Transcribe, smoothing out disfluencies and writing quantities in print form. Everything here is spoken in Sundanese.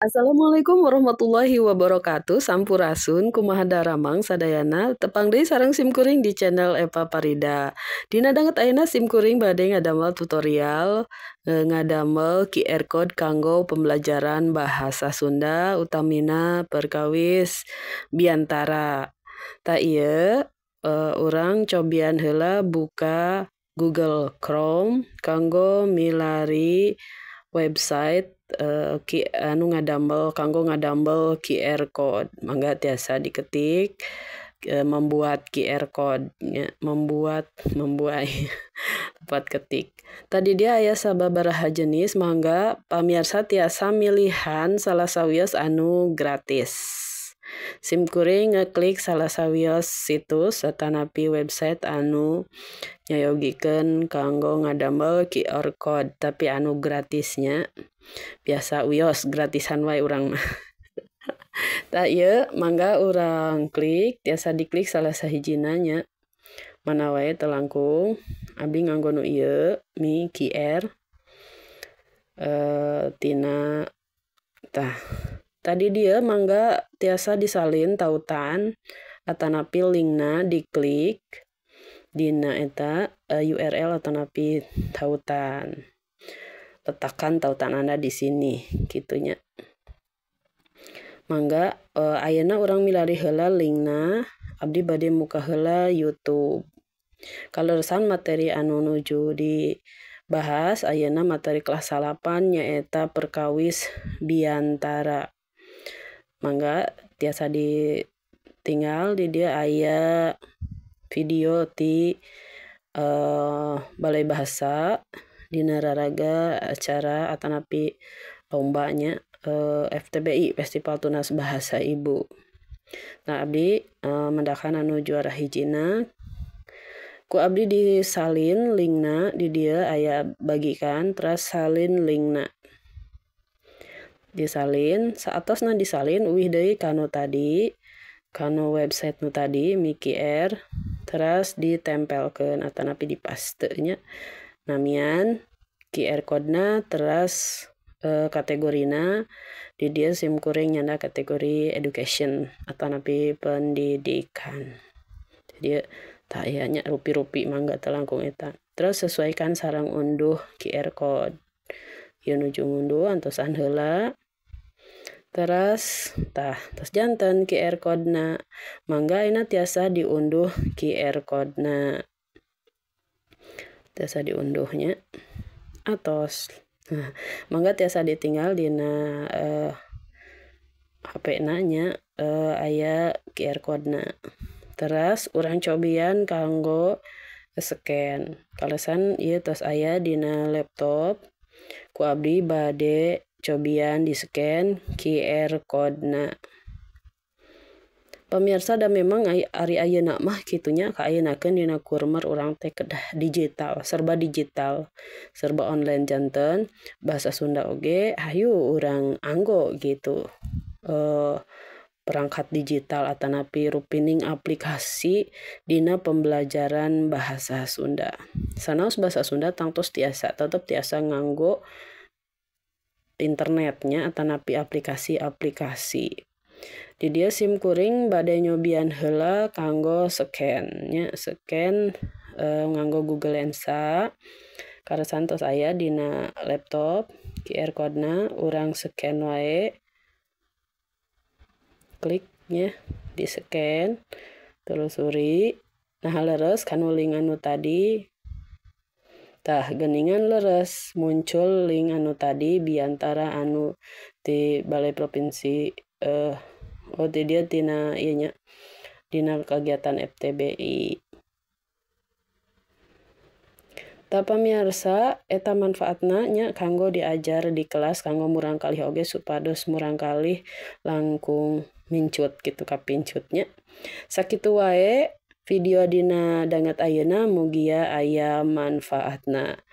Assalamualaikum warahmatullahi wabarakatuh. Sampurasun, kumaha daramang sadayana? Tepang deui sareng simkuring di channel Eva Parida. Dina danget ayeuna simkuring bade ngadamel tutorial ngadamel QR code kanggo pembelajaran bahasa Sunda, utamina perkawis biantara. Tah, ieu urang cobian heula buka Google Chrome kanggo milari website anu ngadamel kanggo ngadamel QR code. Mangga tiasa diketik membuat QR code nya, membuat membuat tempat ketik tadi. Dia aya sababaraha jenis, mangga pamiarsa tiasa milihan salah sawios anu gratis. Simkuring ngeklik salah sawios situs atanapi website anu nyayogikeun kanggo ngadamel QR code, tapi anu gratisnya. Biasa wios gratisan wae urang mah. Tah, ieu mangga urang klik, tiasa diklik salah sahijina nya, mana wae teu langkung. Abdi nganggo nu ieu, Mi QR tina. Tah, tadi dia mangga tiasa disalin tautan atanapi linkna, diklik dina eta URL atanapi tautan, letakkan tautan Anda di sini gitunya. Mangga ayeuna urang milari heula linkna. Abdi bade muka heula YouTube. Kaleresan materi anu nuju dibahas ayeuna materi kelas 9, nyaeta perkawis biantara. Mangga tiasa ditinggal, di dieu aya video ti Balai Bahasa dina raraga acara atanapi lombanya FTBI, Festival Tunas Bahasa Ibu. Nah, abdi mendakan anu juara hijina. Ku abdi disalin linkna. Di dieu aya bagikan, terus salin linkna. Disalin, saatosna disalin, uih deui kanu tadi, kanu website nu tadi, MiQR, terus ditempelkeun atanapi dipaste nya. Namian QR code-na, terus kategorina. Di dieu simkuring nyandak kategori education atanapi pendidikan. Jadi tah aya nya rupi-rupi, mangga teu langkung eta. Terus sesuaikan sareng unduh QR code. Ieu nuju ngunduh, antosan heula. Terus tah, tos janten QR code-na. Mangga ayeuna tiasa diunduh QR code-na. Tiasa diunduhnya. Atos. Nah, mangga tiasa ditinggal dina HP-na nya, aya QR code-na. Terus urang cobian kanggo scan. Kaleresan ieu tos aya dina laptop, ku abdi bade cobian di scan QR code-na. Pemirsa, da memang ari ayeuna mah kitunya, kaayeunakeun dina kurmer urang teh kedah digital, serba digital, serba online. Janten bahasa Sunda oge hayu urang anggo gitu perangkat digital atanapi rupining aplikasi dina pembelajaran bahasa Sunda. Sanaos bahasa Sunda tangtos tiasa, tetep tiasa nganggo internetnya atanapi aplikasi-aplikasi. Di dieu simkuring bade nyobian heula kanggo scan nya, scan nganggo Google Lensa. Kaleresan tos aya dina laptop QR code-na, urang scan wae. Klik nya, di scan, telusuri. Nah, leres kanu link anu tadi. Tah, geuningan leres muncul link anu tadi, biantara anu ti Balai Provinsi, oh, di dieu tina ieu nya, dina kegiatan FTBI. Tah, pamiarsa, eta manfaatna nya kanggo diajar di kelas, kanggo murangkalih oge supados murangkalih langkung mincut gitu, kapincutnya. Sakitu wae video dina danget ayeuna, mugia aya manfaatna.